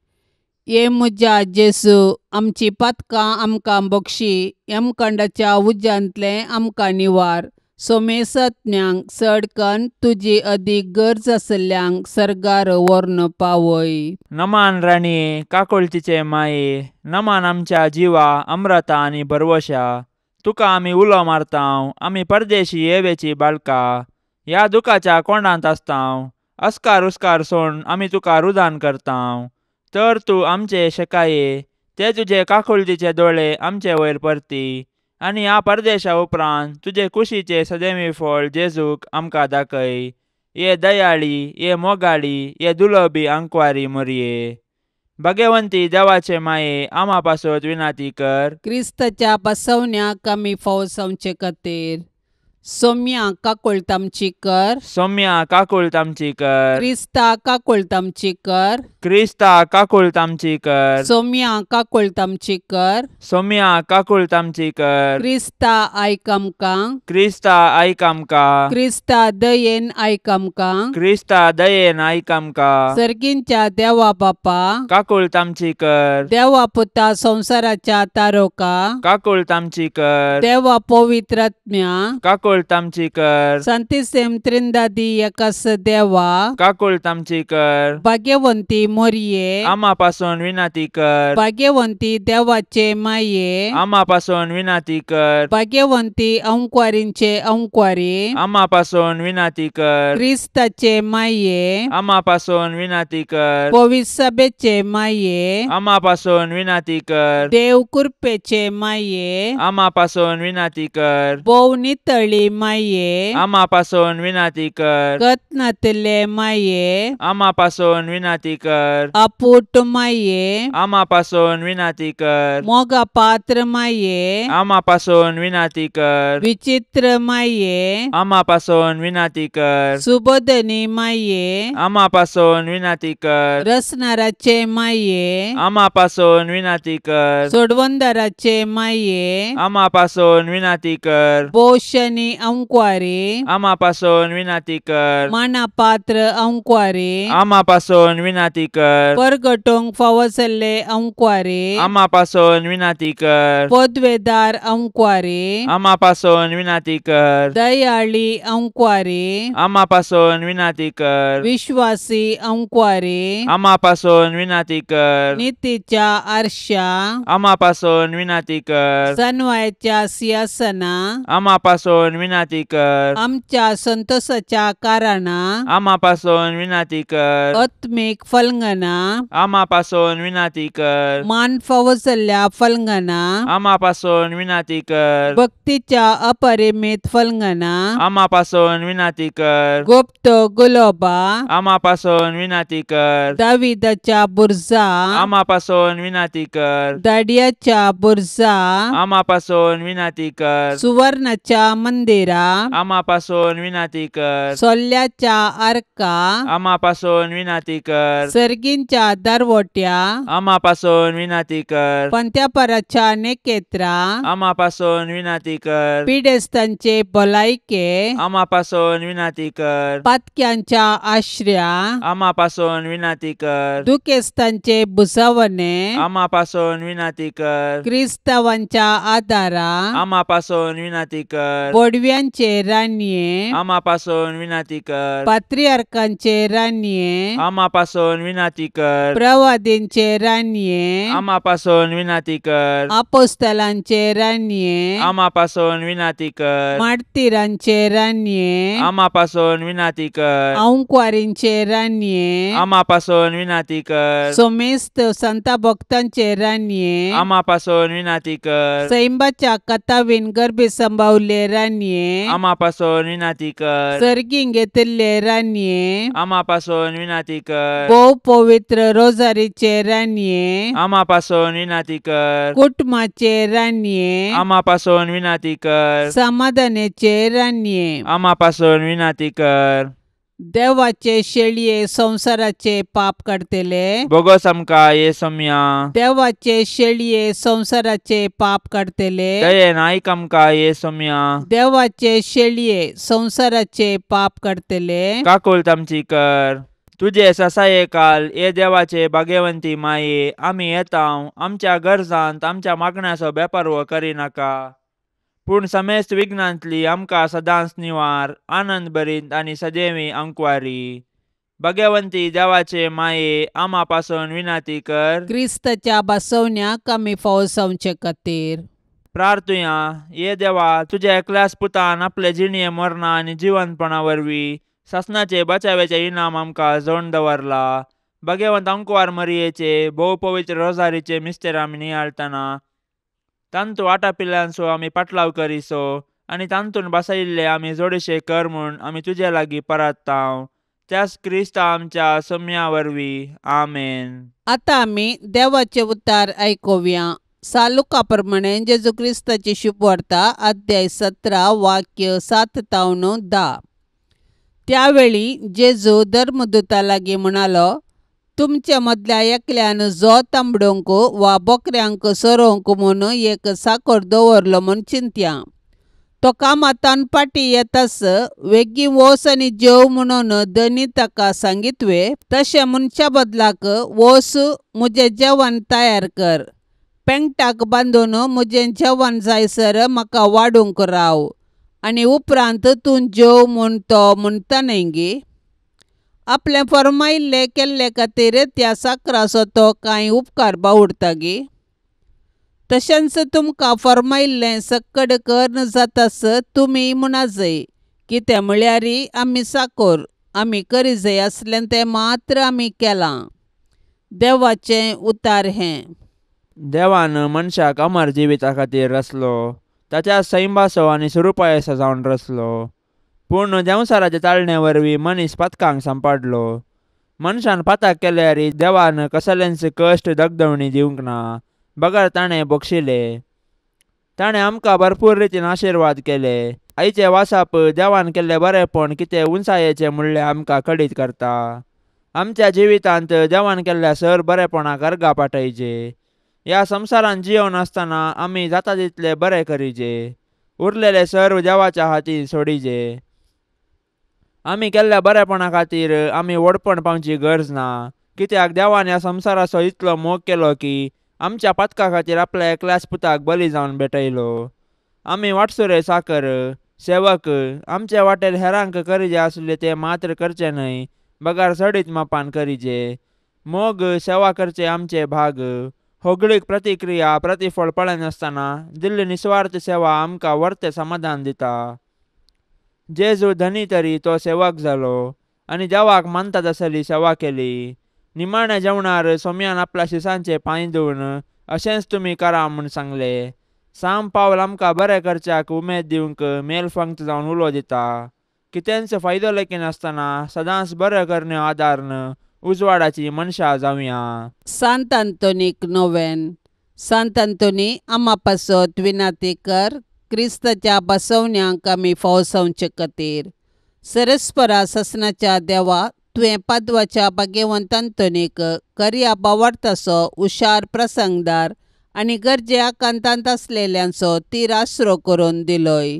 ये म्हज्या जेजू, आमची पातकां आमकां बक्षी, यमखंडाच्या उज्यांतलें आमकां निवार, सोमेसज्ञांक चड कन्न तुजी अदीक गरज आसल्ल्यांक सर्गार व्हरून पावय. नमान राणये, काकुळतीचे माये, नमान आमच्या जिवा अम्रता आनी भरवशा, तुका आमी उलो मारतांव, आमी परदेशी येवेची बाळका, ह्या दुखाच्या कोंडांत आसतांव, अस्कार उस्कार सोण आमी तुका रुदान करतांव, तर तूं आमचे शेकाये, ते तुजे काकुळतीचे दोळे आमचे वयर परती आनी ह्या परदेशा उपरांत तुजे कुशीचे सदैवी फळ जेजूक आमकां दाखय. ये दयाळी, ये मोगाळी, ये दुलबी आंकवारी मोरये, भगवंती देवाचे माये, आमा पासत विनाती कर. क्रिस्ताच्या बसवण्याक आमी फावो जावचे खातीर सोम्या काकुळट आमची कर. सोम्या काकुळट आमची कर. क्रिस्ता काकुळट आमची कर. क्रिस्ता काकुळट आमची कर. सोम्या काकुळट आमची कर. सोम्या काकुळट आमची कर. क्रिस्ता आयक आमकां. क्रिस्ता आयक आमकां. क्रिस्ता दयेन आयक आमकां. क्रिस्ता दयेन आयक आमकां. सर्गींच्या देवा बापा काकुळट आमची कर. देवा पुता संवसाराच्या तारोका काकुळट आमची कर. देवा पवित्रात्म्या काकुळट आमची कर. संतिसेम त्रिंदादी एकास देवा काकुळट आमची कर. भाग्यवंती मोरये आमा पासून विनाती कर. भाग्यवंती देवाचे माये आमा पासून विनाती कर. भाग्यवंती अंकवारींचे अंकवारी आमा पासून विनाती कर. क्रिस्ताचे माये आमा पासून विनाती कर. पवित्र माये आमा पासून विनाती कर. देव कृपेचे माये आमा पासून विनाती कर. भोव नितळी माये आमा पासून विनाती कर. कत्नातले माये आमा पासून विनाती कर. अपूट माये आमा पासून विनाती कर. मोगा पात्र माये आमा पासून विनाती कर. विचित्र माये आमा पासून विनाती कर. सुबोधनी माये आमा पासून विनाती कर. रसनाराचे माये आमा पासून विनाती कर. सोडवंदाराचे माये आमा पासून विनाती कर. पोषणी अंकवारी आमा पासून विनाती कर. माना पात्र अंकवारी आमा पासून विनाती कर. परगटोंक फावो जाल्ले अंकवारी आमा पासून विनाती कर. पदवेदार अंकवारी आमा पासून विनाती कर. दयाळी अंकवारी आमा पासून विनाती कर. विश्वासी अंकवारी आमा पासून विनाती कर. नितीच्या आरशा आमा पासून विनाती कर. सनवायच्या सिंहासना आमा पासून विनाती कर. आमच्या संतोषाच्या कारणा आमा पासून विनाती कर. आत्मीक फलंगना आमा पासून विनाती कर. मान फावो जाल्ल्या फलंगना आमा पासून विनाती कर. भक्तीच्या अपरिमित फलंगना आमा पासून विनाती कर. गुप्त गुलोबा आमा पासून विनाती कर. दाविदाच्या बुर्जा आमा पासून विनाती कर. दाडियाच्या बुर्जा आमा पासून विनाती कर. सुवर्णाच्या मंदिरा आमा पासून विनाती कर. सोल्ल्याच्या आर्का आमा पासून विनाती कर. सर्गींच्या दरवट्या आमा पासून विनाती कर. पंत्यापराच्या नेकेत्रा आमा पासून विनाती कर. पिडेस्तांचे भलायके आमा पासून विनाती कर. पातक्यांच्या आश्र्या आमा पासून विनाती कर. दुखेस्तांचे भुजावणे आमा पासून विनाती कर. क्रिस्तावांच्या आदारा आमा पासून विनाती कर. बोडव्यांचे राणये आमा पासून विनाती कर. पात्रियार्कांचे राणये आमा पासून विनाती कर. प्रवादींचे राणये आमा पासून विनाती कर. आपोस्तलांचे राणये आमा पासून विनाती कर. मार्तीरांचे राणये आमा पासून विनाती कर. अंकवारींचे राणये आमा पासून विनाती कर. सोमेस्त संता भक्तांचे राणये आमा पासून विनाती कर. सैंबाच्या कथावीन गर्भी संभावले राणये आमा पासून विनाती कर. सर्गीं घेतिल्ले राणये आमा पासून विनाती कर. भोव पवित्र रोजारीचे राणये आमा पासून विनाती कर. कुटुंबाचे राणये आमा पासून विनाती कर. समाधानाचे राणये आमा पासून विनाती कर. देवाचे शेळये संवसाराचे पाप काडटले बोगस आमकां ये सोम्या देवाचे शेळये संवसाराचे पाप काडटले दयेन आयक आमकां ये सोम्या देवाचे शेळये संवसाराचे पाप काडटले काकुळट आमची कर. तुजे ससाये काल ये देवाचे भाग्यवंती माये आमी येतांव आमच्या गरजांत आमच्या मागण्याचो बेपारवो करिनाका, पूण समेस्त विघ्नांतली आमकां सदांच निवार आनंद भरीत आनी सदैवी अंकवारी. भगवंती देवाचे माये आमा पासून विनाती कर. क्रिस्ताच्या बसवण्याक आमी फावो जावचे खातीर प्रार्थुया. ये देवा, तुज्या एकल्याच पुतान आपले जिणये मरणा आनी जिवंतपणा वरवीं सासणाचे बचाव्याचे इनाम आमकां जोड दवरला. भगवंत अंकवार मरियेचे भोव पवित्र रोजारीचे मिस्तेर आमी नियाळतना तांतू आटापिल्ल्यांचो आमी पाटलाव करिसो आनी तांतून बसयिल्ले आमी जोडशे कर म्हूण आमी तुजे लागीं परत्तांव. त्याच क्रिस्ता आमच्या सम्या वरवीं. आमेन. आतां आमी देवाचे उतार आयकुया. सालुका प्रमाणे जेजू क्रिस्ताची शुभवार्ता अध्याय 17 वाक्य 7 तावन 10. त्यावेळी जेजू धर्मदूता लागीं म्हणालो, तुमच्या मदल्या एकल्यान जो तांबडोंक वा बोकऱ्यांक सोरोवंक म्हूण एक साकर दवरलो म्हूण चिंत्या. तो कामातान पाटी येतास वेगीं वोस आनी जेव म्हणून धनी ताका सांगितवे. तशें मनशा बदलाक वोस म्हजें जेवण तयार कर, पेंगटाक बांदून म्हजें जेवण जायसर म्हाका वाडूंक राव आनी उपरांत तूं जेव म्हूण तो म्हणटा न्हय गी. आपलें फर्मायिल्लें केल्ले खातीर त्या साकराचो तो कांय उपकार बावडटा गी. तशेंच तुमकां फर्मायिल्लें सक्कड कर्ण जातास तुमी म्हणा जाय, कितें म्हळ्यार आमी साकोर, आमी करी जाय आसलें तें मात्र आमी केलां. देवाचें उतार हें. देवान मनशाक अमर जिविता खातीर रचलो, ताच्या सैंबासो आनी सुरुपायसो जावन रचलो. पूण देंवसाराचे चालणे वरवीं मनीस पातकांक सांपाडलो. मनशान पाताक केल्यार देवान कसलेंच कश्ट दगदवणी दिवंक ना, बगर ताणें बक्षिले. ताणें आमकां भरपूर रितीन आशिर्वाद केले. आयचे वासाप देवान केल्ले बरेपण कितें उंचायेचें म्हणलें आमकां कळीत करता. आमच्या जिवितांत देवान केल्ल्या सर बरेपणाक अर्गा पाठयचे. ह्या संवसारांत जियोवन आसतना आमी जाता तितले बरें करीजे, उरलेले सर्व देवाच्या हातीन सोडीजे. आमी केल्ल्या बरेपणा खातीर आमी व्हडपण पावची गरज ना, कित्याक देवान ह्या संवसाराचो इतलो मोग केलो की आमच्या पातका खातीर आपल्या एकल्याच पुताक बली जावन भेटयलो. आमी वाटसुरे साकर सेवक आमचे वाटेर हेरांक करीजे आसले ते मात्र करचे न्हय, बगर चडीत मापान करीजे. मोग सेवा करचे आमचे भाग. होगळीक प्रतिक्रिया प्रतिफळ पळयनासतना दिल्ली निस्वार्थ सेवा आमकां वर्ते समाधान दिता. जेजू धनी तरी तो सेवक जालो आनी देवाक मानता तसली सेवा केली. निमाण्या जेवणार सोम्यान आपल्या शिसांचे पांय धुवन अशेंच तुमी करा म्हूण सांगले. साम पावल आमकां बरें करच्याक उमेद दिवंक मेलफंक्त जावन उलो दिता. कितेंच फायदो लेखिनासतना सदांच बरें करण्यो आदारन उजवाडाची मनशां जावया. सांत आंतोनीक नोवेन. सांत आंतोनी आमा पासत विनाती कर, क्रिस्ताच्या बसवण्यांक आमी फावो जावचे खातीर. सरस्परा ससनाच्या देवा, तुवें पादवाच्या भाग्यवंत आंतोनीक करया बावार्थाचो हुशार प्रसंगदार आनी गरजे आकांतांत आसलेल्यांचो तीर आसरो करून दिलोय.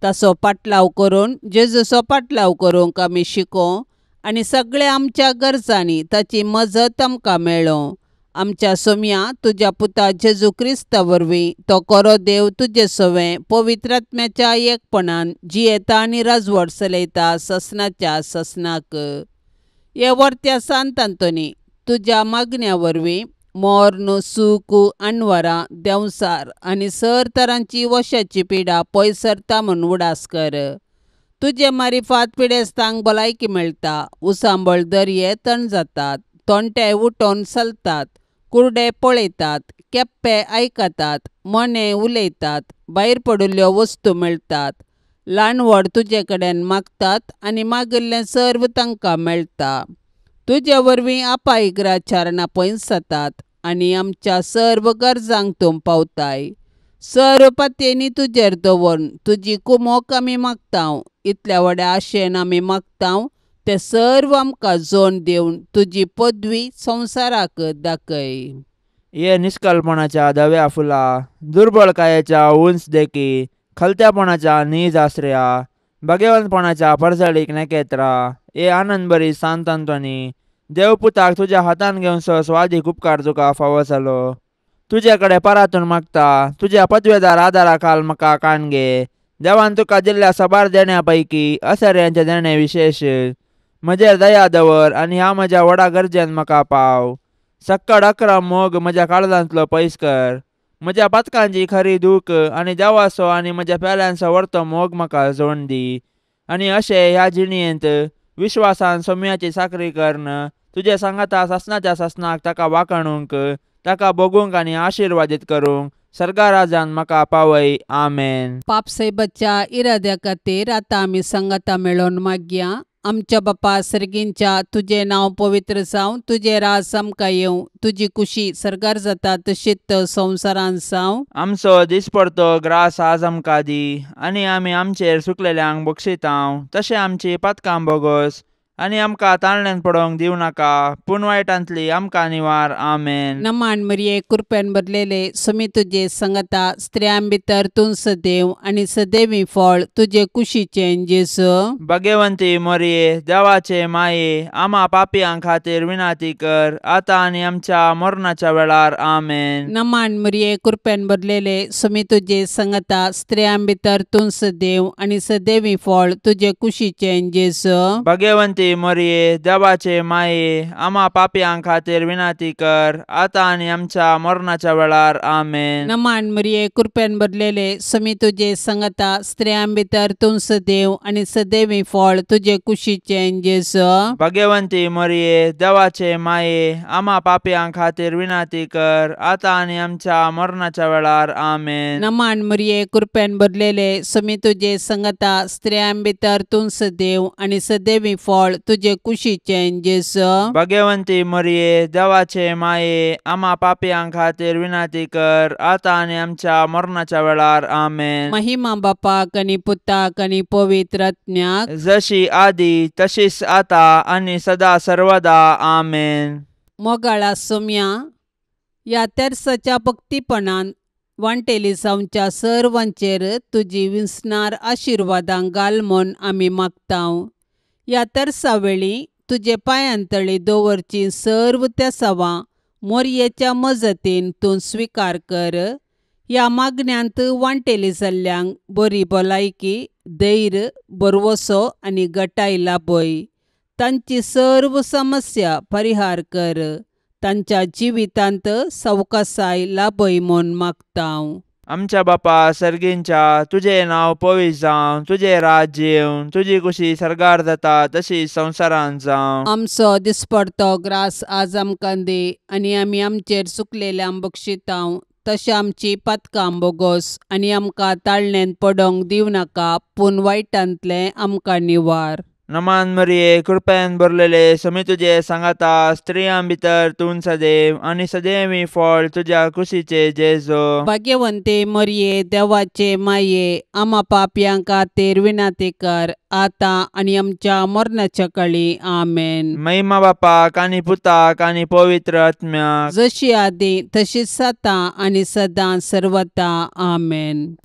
ताचो पाटलाव करून जेजूचो पाटलाव करूंक आमी शिकों आनी सगळ्या आमच्या गरजांनी ताची मजत आमकां मेळों. आमच्या सोम्या तुज्या पुता जेजू क्रिस्ता वरवीं तो कोरो देव तुजे सवें पवित्रात्म्याच्या एकपणान जियेता आनी राजवट चलयता ससनाच्या ससनाक. हे वर्त्या सांत आंतोनी, तुज्या मागण्या वरवीं मोर्न सूख अणवरां देंवसार आनी सर तरांची वशाची पिडा पयस सरता म्हूण उडास कर. तुजे मारिफात पिडेस्तांक भलायकी मेळटा, उसांबळ दर्ये तण जातात, तोंटे उठोवन चलतात, कुर्डे पळयतात, केप्पे आयकतात, मोने उलयतात, भायर पडिल्ल्यो वस्तू मेळटात, ल्हान व्हड तुजे कडेन मागतात आनी मागिल्लें सर्व तांकां मेळटा. तुजे वरवीं आपाइग्राचारणां पयस जातात आनी आमच्या सर्व गरजांक तूं पावताय. सर्व पातयेनी तुजेर दवरून तुजी कुमोक आमी मागता. इतल्या व्हड्या आशेन आमी मागता ते सर्व आमकां जोड दिवन तुजी पदवी संवसाराक दाखय. ये निष्कलपणाच्या धव्या फुला, दुर्बळकायेच्या उंच देखी, खलत्यापणाच्या नीज आसऱ्या, भगवंतपणाच्या परजळीक नखेत्रा, ये आनंदबरी सांत आंतोनी, देवपुताक तुज्या हातान घेवन स्वादीक उपकार तुका फावो जालो. तुजे कडेन परातून मागता तुज्या पदवेदार आदारा खाल म्हाका काण घे. देवान तुका दिल्ल्या साबार देण्या पैकी असऱ्यांचें देणें विशेश. म्हजेर दया दवर आनी ह्या म्हज्या व्हडा गरजेन म्हाका पाव. सक्कड अक्रम मोग म्हज्या काळजांतलो पयस कर. म्हज्या पातकांची खरी दूख आनी देवाचो आनी म्हज्या पेल्यांचो व्हरतो मोग म्हाका जोड दी. आनी अशें ह्या जिणेंत विश्वासान सोम्याची साकरी करून तुजे सांगाता सासणाच्या सासणाक ताका वाखाणूंक ताका भोगूंक आनी आशिर्वादीत करूंक सर्गा राजान म्हाका पावय. आमेन. पापसाहेबाच्या इराद्या खातीर आतां आमी सांगाता मेळोवन मागया. आमच्या बापा सर्गींच्या तुजें नांव पवित्र जावं, तुजें राज आमकां येवं, तुजी कुशी सर्गार जाता तशीच संवसारांत जावं. आमचो दिसपडतो ग्रास आज आमकां दी आनी आमी आमचेर सुकलेल्यांक बक्षितांव तशें आमची पातकां बोगोस आनी आमकां ताळण्यान पडोवंक दिवं नाका पूण वायटांतली आमकां निवार. आमेन. नमान मरिये कृपेन भरलेले सुमी तुजे संगता, स्त्रियां भितर तूं सदैव आनी सदैवी फळ तुजे कुशीचें जेजू. भगवंती मोरये देवाचे माये आमा पापयां खातीर विनाती कर आतां आनी आमच्या मरणाच्या वेळार. आमेन. नमान मरिये कृपेन भरलेले सुमी तुजे संगता, स्त्रियां भितर तूं सदैव आनी सदैवी फळ तुजे कुशीचें जेजू. भगवंती मोरये देवाचे माये आमा पापयां खातीर विनाती कर आतां आनी आमच्या मरणाच्या वेळार. आमेन. नमान मरिये कृपेन भरलेले सुमी तुजे संगता, स्त्रियां भितर तूं सदैव आनी सदैवी फळ तुजे कुशीचें जेजू. भगवंती मोरये देवाचे माये आमा पापयां खातीर विनाती कर आतां आनी आमच्या मरणाच्या वेळार. आमेन. नमान मरिये कृपेन भरलेले सुमी तुजे संगता, स्त्रियां भितर तूं सदैव आनी सदैवी फळ तुजे कुशीचें जेजू. भगवंती मोरये देवाचे माये आमा पापयां खातीर विनाती कर आतां आनी आमच्या मरणाच्या वेळार. आमेन. महिमा बापाक आनी पुताक आनी पवित्र आत्म्याक, जशी आदी तशीच आतां आनी सदा सर्वदा. आमेन. मोगाळा सोम्या ह्या तेर्साच्या भक्तीपणान वांटेली जावच्या सर्वांचेर तुजी विसणार आशिर्वादां घाल म्हूण आमी मागतांव. ह्या तेर्सा वेळी तुजे पांयांतळी दवरची सर्व तेसावां मोरयेच्या मजतीन तूं स्विकार कर. ह्या मागण्यांत वांटेली जाल्ल्यांक बरी भलायकी, धैर्य, भरवसो आनी गटाय लाभय. तांची सर्व समस्या परिहार कर. तांच्या जिवितांत सवकासाय लाभय म्हूण मागतांव. आमच्या बापा सर्गींच्या तुजें नांव पवित्र जावं, तुजें राज्य येवं, तुजी कुशी सर्गार जाता तशी संवसारांत जावं. आमचो दिसपडतो ग्रास आज आमकां दी आनी आमी आमचेर चुकलेल्यांक बक्षितांव तशें आमची पातकां बोगोस आनी आमकां ताळणेंत पडोवंक दिवं नाका पूण वायटांतलें आमकां निवार. नमान मरिये कृपेन भरलेले समी तुजे सांगाता, स्त्रियां भितर तूं सदैव आनी सदैवी फळ तुज्या कुशीचे जेजू. भाग्यवंते मरिये देवाचे माये आमा पापयां खातीर विनंती कर आतां आनी आमच्या मरणाच्या काळी. आमेन. महिमा बापाक आनी पुताक आनी पवित्र आत्म्याक, जशी आदी तशीच आतां आनी सदां सर्वता. आमेन.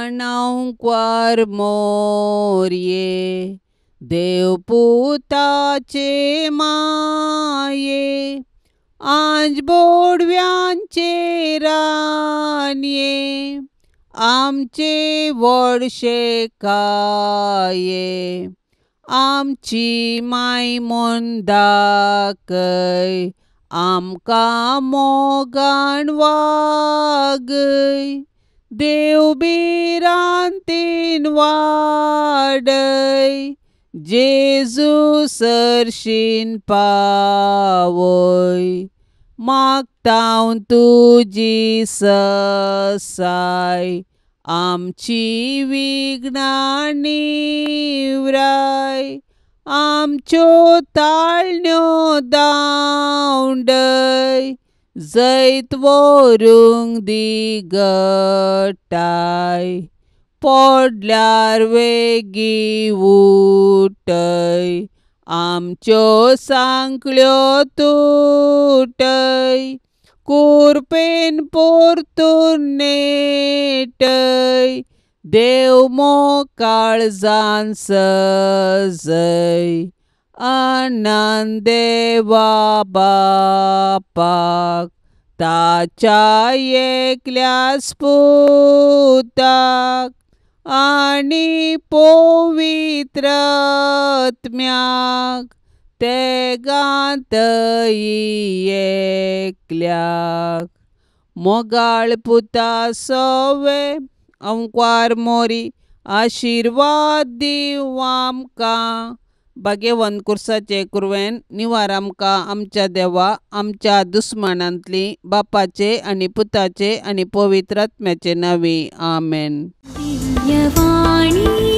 नमनांक्वार मोरये देवपुताचे माये आंज बोडव्यांचे रानये आमचे व्हडशे काये आमची माय म्हूण दाखय आमकां मोगान वागय देव भिरांतीन वाडय जेजू सरशीन पावय मागतांव तुजी ससाय आमची विघ्नां निवराय आमच्यो ताळण्यो दावंडय जैत व्हरूंक दी गटाय पडल्यार वेगीं उठय आमच्यो सांकळ्यो तुटय कुरपेन परतून नेटय देव मोकाळजान सजय आनंद देवा बापाक ताच्या एकल्याच पुताक आनी पवित्र आत्म्याक तेगांतयी एकल्याक मोगाळ पुता सोवे अंकवार मोरी आशिर्वाद दीव आमकां. भाग्यवंत कुर्साचे कुरवेन निवार आमकां आमच्या देवा आमच्या दुस्मानांतली बापाचे आनी पुताचे आनी पवित्र आत्म्याचे नांवी. आमेन. दिव्यवाणी.